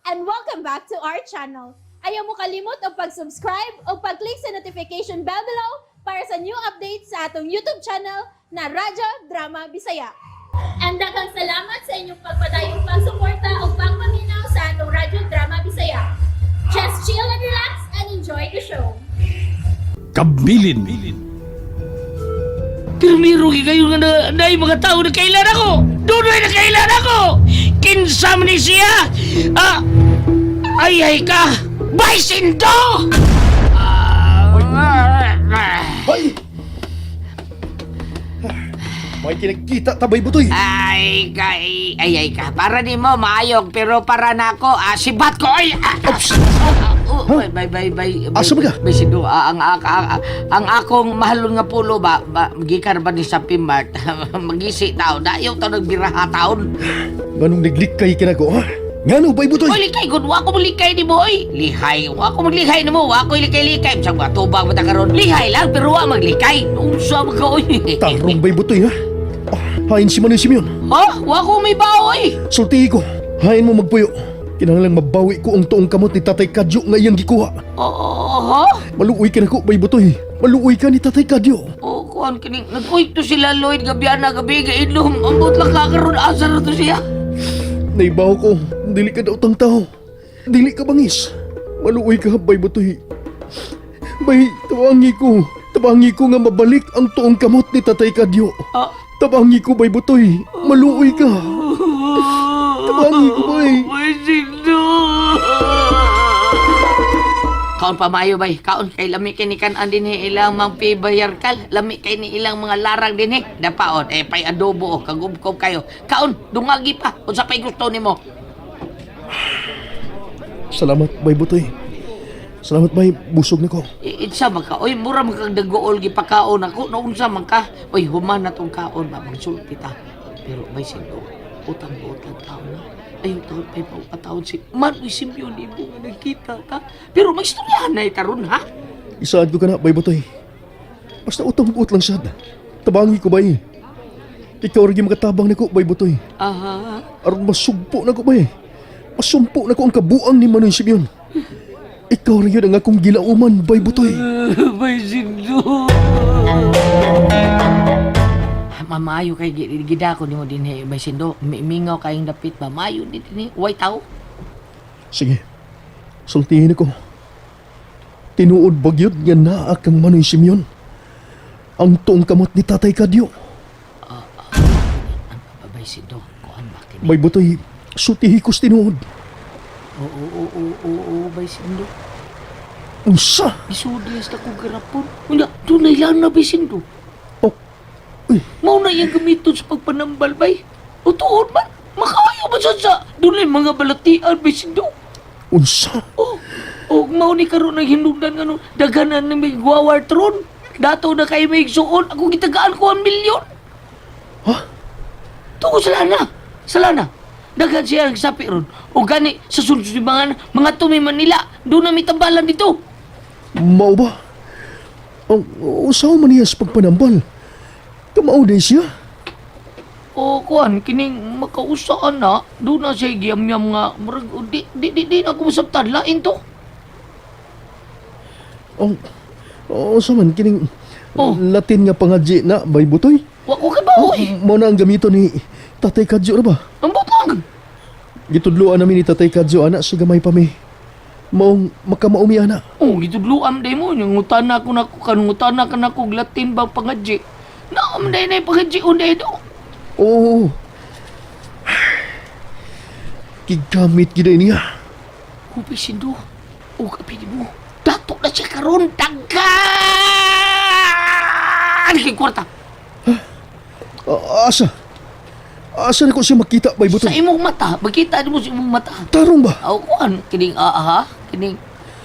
And welcome back to our channel. Ayaw mo kalimot og pag-subscribe o pag-click sa notification bell below para sa new updates sa atong YouTube channel na Radyo Drama Bisaya. And daghang salamat sa inyong pagpadayong pagsuporta o pagpaminaw sa atong Radyo Drama Bisaya. Just chill and relax and enjoy the show. Kabilin. Pirmiro kay kayo nga na, na mga tao na kailan ako! Dudoy na kailan ako! Kinsa man ni siya! Ah, ay ay ka! Baysindo! Ah, Hoy! May kinagkita tabay butoy. Ay, kay, ay, ay ka. Para ni mo, maayog, pero para na ako, ah, sibat ko, ay! Ah, ah, Ops! ah, oh, bay, bay, bay, bay, Asa ba ka? Bay, sindo, ah, ang akong mahalon nga pulo ba, ba gikan ba ni sa Pimart, magisi tao, dayaw tao nagbiraha taon. Nganong naglikay ka na ko, ha? Ngano bay butoy? Oy, likay gud, wa ko malikay ni mo, oy. Lihay, wa ko maglikay nimo, wa ko likay-likay. Bisag ba tubag ba ta karon? Lihay lang pero wa maglikay. Unsa man ka, oy? Tarong bay butoy, ha? Ah, hain si Manoy Simeon. Ha? Wa ko may baoy. Sultihi ko. Hain mo magpuyo. Kinahanglang mabawi ko ang tuong kamot ni Tatay Kadyo nga iyang gikuha. Oo, ha? Maluoy ka na ko, bay butoy. Maluoy ka ni Tatay Kadyo. Oh, kuan kining nag-uy to sila Lloyd gabi na gabi ga ilom. Ambot lang ka karon, asa ra to siya. Naibaw ko, dili ka daw tang tao. Dili ka bangis. Maluoy ka, bay butoy. Bay, tabangi ko. Tabangi ko nga mabalik ang tuong kamot ni Tatay Kadyo. Ah. Tabangi ko, bay butoy. Maluoy ka. Tabangi ko, bay. Bay sindo. Kaon pa maayo bay, kaon kay lami kay ni kan-an dinhi ilang mang pibayarkal, lami kay ni ilang mga larang dinhi. Dapaon eh pay adobo oh, kagubkob kayo. Kaon, dungagi pa unsa pay gusto nimo. Salamat, bay butoy. Salamat, bay. Busog na ko. Itsa man ka, oy mura man kag dagool gipakaon ako, naunsa man ka. Oy human na tong kaon ba magsulti ta. Pero bay sindo, utang buot lang taon na. Ayaw taon pay paupataon si Man uy Simeon ibo nga nagkita ta. Pero maistoryahan na karon ha. Isaad ko ka na, bay butoy. Basta utang buot lang sad. Tabangi ko, bay. Ikaw rin yung makatabang na ko, bay butoy. Aha. Aron masugpo na ko, bay. Masumpo na ko ang kabuang ni Manoy Simeon. Ikaw rin yun ang akong gilauman, bay butoy. Bay sindo. Mamayo kay gida ko nimo dinhi bay sindo. Mingaw kayong dapit ba mayo ni dinhi. Way tao. Sige, sultihin ako. Tinuod bagyod nga naa kang Manoy Simeon. Ang tuong kamot ni Tatay Kadyo. Ang bay sindo, kuan ba kini? Bay butoy, sultihi ko sa tinuod. Oo, oo, oo, oo, oo, bay sindo. Unsa? Isudi sa ko garapon. Unya, dunay lang na bay sindo. Oh, uy, Mao na iyang gamiton sa pagpanambal bay. O tuod man, makaayo man sad sa dunay mga balatian bay sindo. Unsa? Oh, oh, mao ni karon ang hinungdan nga no, daghanan ni may guawar tron. Dato na kay may igsuon, ako gitagaan ko ang milyon. Ha? Tugo sala na. Sala na. Daghan siya nagsapi ron. O gani sa sulod mga mga tumi Manila, doon na may tambalan dito. Mao ba? Ang usaw man niya sa pagpanambal. Kamao din siya. O kuan kining makausaan na, doon na siya giyam-yam nga murag o, di di di, di na ako masabtan lain to. Ang unsa man kining Oh. Latin nga pangadji na bay butoy. Wa ko kay baoy. Mao na ang gamito ni Tatay Kadyo ra ba? Ambot lang. Gitudloan namin ni Tatay Kadyo ana sa gamay pa mi. Maong makamaumi ana. Oh, gitudloan day mo yung ngutana ko nako kan ngutana ka nako og Latin ba pangadji. Naam day na pangadji unday do. Oo. Gigamit gid niya. Hubi sindo. O kapi mo. Dato na siya karon daghan kay kwarta. Ah, asa? Asa na ko siya makita bay Sa butoy? imong mata, makita nimo sa imong mata. Tarong ba? Aw kuan kining aha, kining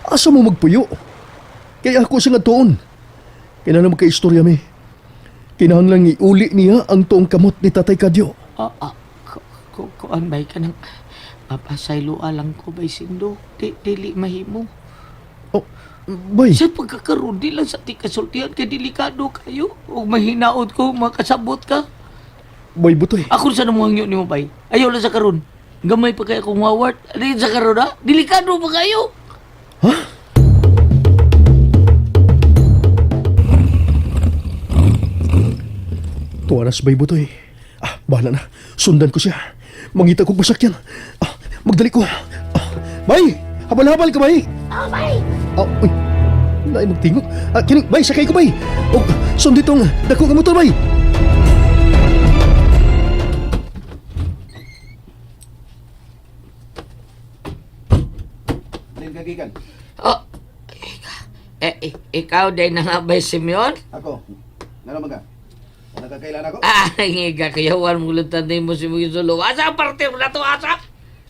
Asa mo magpuyo? Kaya ako siya nga tuon. Kinahanglan magka-istorya mi. Kinahanglan iuli niya ang tuong kamot ni Tatay Kadyo. ah, ah, kuan bay kanang mapasayloa lang ko bay sindo. Di, dili mahimo. Oh, bay, Sa pagkakaroon, di lang sa ti kasultihan kay delikado kayo. O mahinaot ko, makasabot ka. Bay butoy. Ako sa namuhangyo nimo bay. Ayaw lang sa karon. Gamay pa kaya kong wawart. Ano yun sa karon ha? Delikado pa kayo. Ha? Tuwa na si Bay Butoy. Ah, bahala na. Sundan ko siya. Mangita kong masakyan. Ah, magdali ko. Ah, bay! Habal-habal ka, bay! Oh, bay! Ah, uy. Lain magtingog. Ah, kining, bay, sakay ko, bay! Oh, sundi tong dako nga motor, bay! Oh, eh, eh, ikaw din na nga ba, Simeon? Ako. Ngano man ka? Nagkakailan ako? Ah, ngiga, kayawan mo lang mo si Mugin Solo. Asa ang parte mo na to, asa?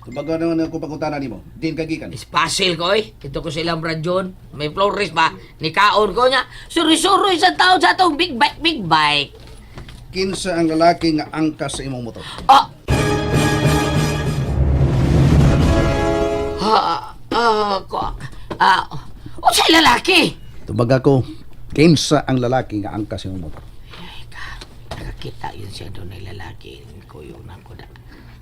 Kumbaga naman ako pagkutana nimo. Din ka gikan. Espasil ko, eh. Ito ko silang Brad John. May flores ba? Nikaon ko niya. Suri-suri sa taon sa atong big bike, big bike. Kinsa ang lalaki nga angkas sa imong motor? Ah! Ah, ah, ko, ah, unsay lalaki? Tumbaga ko, kinsa ang lalaki nga angkas sa imong motor? Ay ka, nakakita yun siya doon ay lalaki. Kuyong na ko na.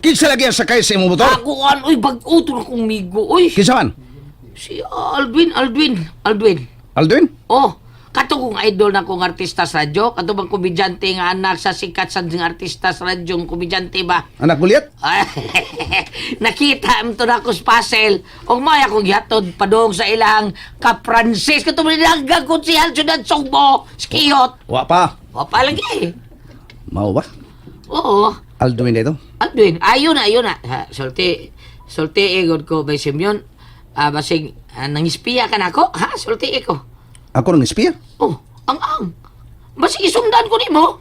Kinsa lagi ang sakay sa imong motor? Ako an, uy, bag-o, to na kong migo, uy. Kinsa man? Si Alvin, Alvin, Alvin. Aldwin? Oh, kato kong idol na kong artista sa radyo, kato bang komedyante nga anak sa sikat sa nga artista sa radyo, ang komedyante ba? Anak Goliath? Ay, nakita mo to na ako sa puzzle. Og maya kong gihatod padung sa ilang ka-Francis. Kato mo nilagag kong si Halsunan Sugbo, Skiyot. Wa pa. Wa pa lagi. Mao ba? Oo. Aldwin dito. Alvin, ayun na, ayun na. Ha, sulti, sulti igod ko by Simeon. Ah, basig, nangispiya ka na ako? Ha, sulti ko. Ako nang espiya. Oh, ang ang. Basig isundan ko nimo.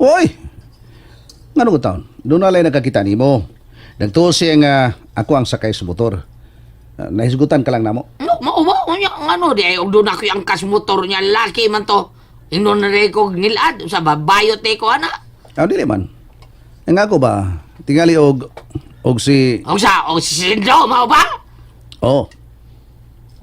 Oy! Ngano ko taon? Doon na lang nagkakita nimo. Nagtuo siya nga ako ang sakay sa motor. Ah, nahisgutan ka lang namo. No, mao ba? Unya, ang ano, di ay, og doon ako yung angkas motor niya, laki man to. Ingnon na rin ko ngilad, sa babayot eh ko, ana. Ah, dili man. Ang ako ba, tingali og og si Og sa, og si Sindo, mao ba? Oh.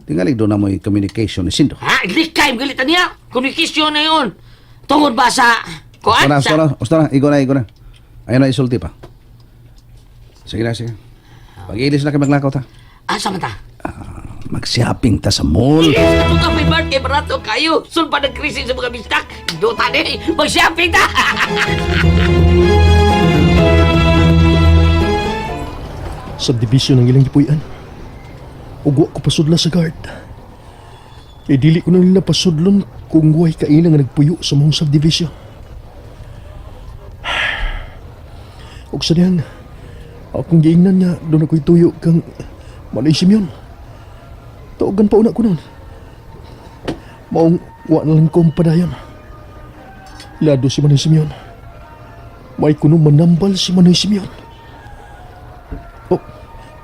Tingali doon na mo'y communication ni Sindo. Ha, likay, galitan niya. Communication na yun. Tungod ba sa, kuan? Usto na, Sa, usto na, usto na. Igo na, igo na. Ayun na, isulti pa. Sige na, sige. Pag-ilis na kay maglakaw ta. ah, sa mata. Mag-shopping ta sa mall. Ito ka may birthday, barato kayo. Sul pa nag-krisis sa mga bistak. Duta ni, mag-shopping ta. Subdivision ang ilang gipuy-an. Ug wa ko pasudla sa guard. Kay dili ko na nila pasudlon kung way kaina nga nagpuyo sa mong subdivision. Ug sa diyang, akong giingnan nga doon ako'y tuyo kang Manoy Simeon. Tawagan pa una ko nun. Maong wa na lang ko ang padayon. Lado si Manoy Simeon. May kuno manambal si Manoy Simeon. Oh,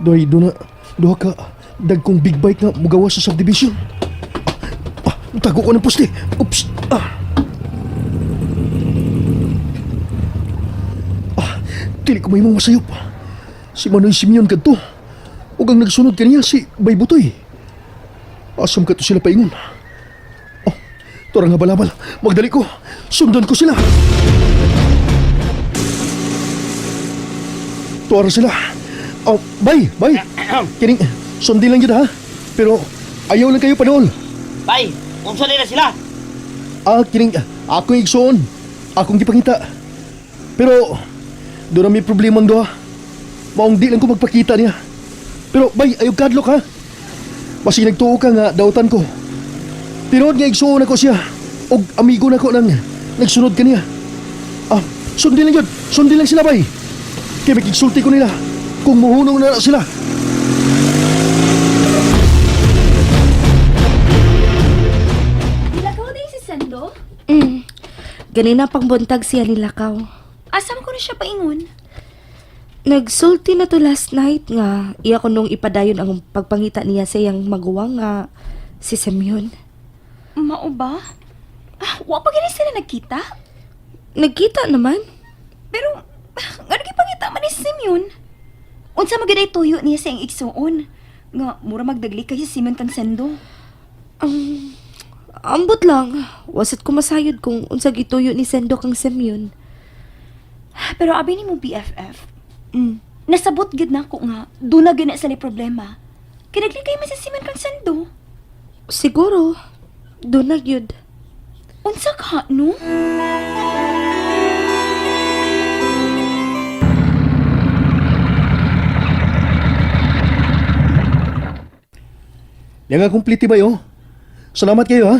doy, doon na, duha ka, dagkong big bike nga mugawa sa subdivision. Ah, ah, tago ko ng poste. Oops. Ah. Ah, dili ko mahimong masayop. Si Manoy Simeon kadto. Ug ang nagsunod kaniya si Bay Butoy. Asam ka to sila paingon. Oh, torang nga balabal. Magdali ko. Sundan ko sila. Tuwara sila. Oh, bay, bay. Kining, sundin lang yun ha. Pero ayaw lang kayo panool. Bay, unsa nila sila? Ah, kining, akong igsoon. Akong gipangita. Pero, doon na may problema ang duha. Maong di lang ko magpakita niya. Pero, bay, ayaw kadlok ha. Basi nagtuo ka nga, dautan ko. Tinuod nga igsoon ako siya. Og amigo na ko nang nagsunod kaniya. Ah, sundin lang yun. Sundin lang sila, bay. Kaya makigsulti ko nila. Kung muhunong na na sila. Nilakaw din si Sando? Ganina pang buntag siya nilakaw. Asam ko na siya paingon. Nagsulti na to last night nga iya ko nung ipadayon ang pagpangita niya sa iyang maguwang nga si Simeon. Mao ba? Ah, wa pa gani sila nagkita. Nagkita naman. Pero ngano gipangita man ni Simeon? Unsa man gyud tuyo niya sa iyang igsuon? Nga mura magdagli kay si Simeon kang Sendo. Ambot lang. Wasat ko masayod kung unsa gituyo ni Sendo kang Simeon. Pero abi ni mo BFF. Nasabot gid na ako nga duna gyud na sila problema. Kay naglikay man si Simeon kang Sando. Siguro, doon na gyud. Unsa ka no? Yang nga kumplete ba yo? Salamat kayo ha.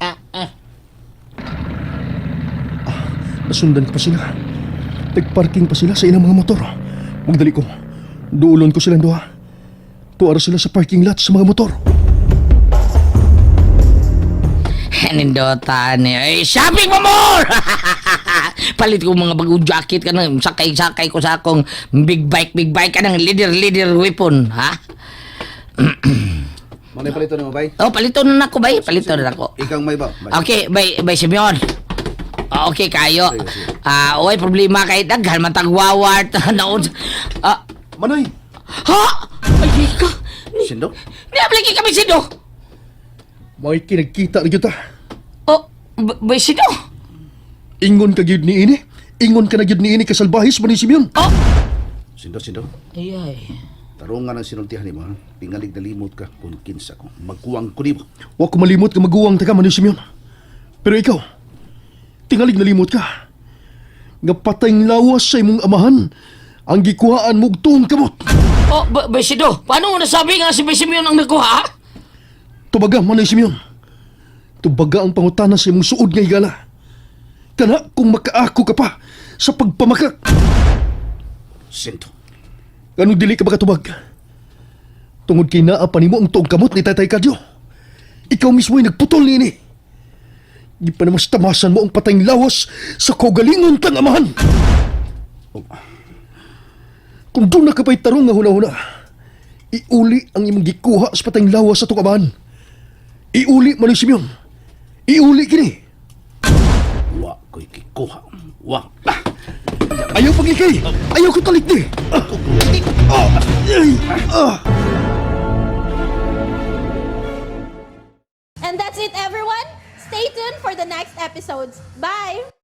Ah, ah. Nasundan ko pa sila. Nagparking pa sila sa ilang mga motor. Magdali ko. Duulon ko silang duha. Tuara sila sa parking lot sa mga motor. Nindota ni. Ay, shopping pa more! Palit ko mga bagong jacket ka nang sakay-sakay ko sa akong big bike ka ng leader weapon, ha? Muna palito nimo bay. Oh, palito na nako bay, palito na nako. Ikaw may ba? Bay. Okay, bay bay Simeon. Ah, okay kayo. Ah, oy problema kay daghan man tagwawart naon. Ah, Manoy! ha? Ay ka. Sindo? Ni kami sido. May kinagkita na gyud ta. Oh, bay sido. Ingon ka gyud ni ini. Ingon ka na gyud ni ini kasalbahis man ni Simeon. Oh. Sindo, sindo. Ay ay. Tarungan ang sinultihan nimo ha. Tingalig nalimot ka kung kinsa ko. Magkuwang ko nimo. Wa ko malimot nga maguwang ta ka man ni Simeon. Pero ikaw, tingalig nalimot ka. Nga patayng lawas sa imong amahan ang gikuhaan mo og tuong kamot. Oh, bay sido. Paano mo nasabi nga si Bay Simeon ang nagkuha? Tubaga man ni Simeon. Tubaga ang pangutana sa imong suod nga higala. Kana kung makaako ka pa sa pagpamakak. Sindo. Anong dili ka makatubag? Tungod kay naa pa nimo ang tuong kamot ni Tatay Kadyo. Ikaw mismo ay nagputol niini. Di pa naman tamasan mo ang patayng lawas sa kaugalingon kang amahan. Oh. Kung doon na ka pa'y tarong nga huna-huna, iuli ang imong gikuha sa patayng lawas sa tuong amahan. Iuli, Manoy Simeon. Iuli kini. Wa ko'y kikuha. Wa. Ah! Ayaw paglikay! Ayaw ko talik ni! Ah! Ay! Ah! And that's it, everyone. Stay tuned for the next episodes. Bye!